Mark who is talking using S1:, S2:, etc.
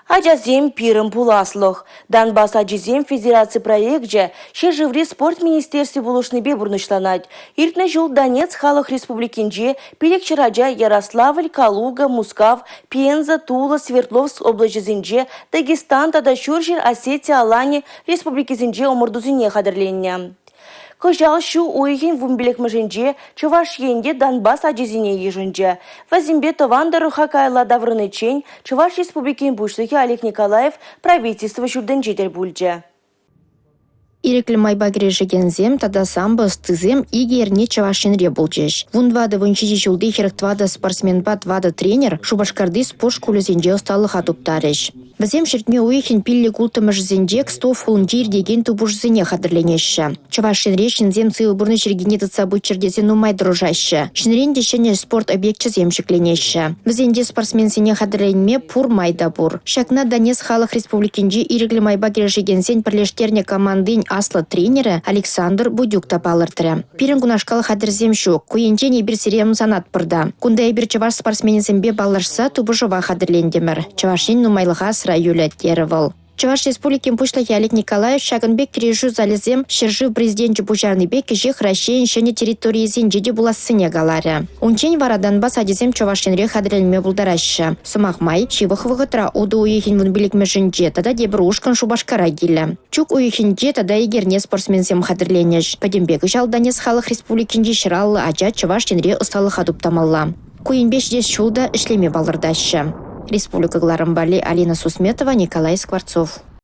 S1: Ачасем – пирӗн пуласлӑх. «Донбасс ачисем» федераци проекчӗ ҫӗршыври спорт министерстви пулӑшнипе пурнӑҫланать. Иртнӗ ҫул Донецк Халӑх Республикинче 500 ача Ярославль, Калуга, Мускав, Пенза, Тула, Свердловск облаҫӗсенче, Дагестан тата Ҫурҫӗр Осети-Алани республикисенче ӑмӑртусене хатӗрленнӗ. Кӑҫал ҫу уйӑхӗн 15-мӗшӗнче Чӑваш Ен те Донбасс ачисене йышӑнчӗ. Вӗсемпе тӑван тӑрӑха каялла таврӑниччен Чӑваш Республикин Пуҫлӑхӗ Олег Николаев Правительство ҫуртӗнче тӗл пулчӗ.
S2: Ирӗклӗ майпа кӗрешекенсем тата самбо ӑстисем икӗ эрне Чӑваш Енре пулчӗҫ. 14-17 ҫулти 44 спортсменпа 4 тренер Шупашкарти спорт шкулӗсенче ӑсталӑха туптарӗҫ. Вӗсем ҫӗртме уйӑхӗн 5-6-мӗшӗсенче Кстов хулинче иртекен тупӑшусене хатӗрленеҫҫӗ. Чӑваш Енре ҫынсем сывӑ пурнӑҫ йӗркине тытса пыччӑр тесе нумай тӑрӑшаҫҫӗ. Ҫӗнӗрен те ҫӗнӗ спорт объекчӗсем ҫӗкленеҫҫӗ. Вӗсенче спортсменсене хатӗрленме пур май та пур. Ҫакна Донецк Халӑх Республикинчи ирӗклӗ майпа кӗрешекенсен пӗрлештернӗ командин аслӑ тренерӗ Александр Будюк та палӑртрӗ. Пирӗн кунашкал хатӗрсем ҫук. Ку енчен эпир сире ӑмсанатпӑр та. Кунта эпир чӑваш спортсменӗсемпе паллашса тупӑшӑва хатӗрлентӗмӗр. Чӑваш Ен нумайлӑха асра юлӗ, терӗ вӑл. Чӑваш Республикин Пуҫлӑхӗ Олег Николаев ҫакӑн пек кӗрешӳ залӗсем ҫӗршыв Президенчӗ пуҫарнипе кӗҫех Раҫҫейӗн ҫӗнӗ территорийӗсенче те пулассине каларӗ. Унччен вара Донбасс ачисем Чӑваш Енре хатӗрленме пултараҫҫӗ. Сӑмах май, ҫывӑх вӑхӑтра утӑ уйӑхӗн 15-мӗшӗнче тата тепӗр ушкӑн Шупашкара килӗ. Чӳк уйӑхӗнче тата ик эрне спортсменсем хатӗрленӗҫ. Пӗтӗмпе кӑҫал Донецк Халӑх Республикинчи 150 ача Чӑваш Енре ӑсталӑха туптамалла. Ку енпе ҫитес ҫул та ӗҫлеме палӑртаҫҫӗ. Республика кӑларӑм валли Алина Сусметова, Николай Скворцов.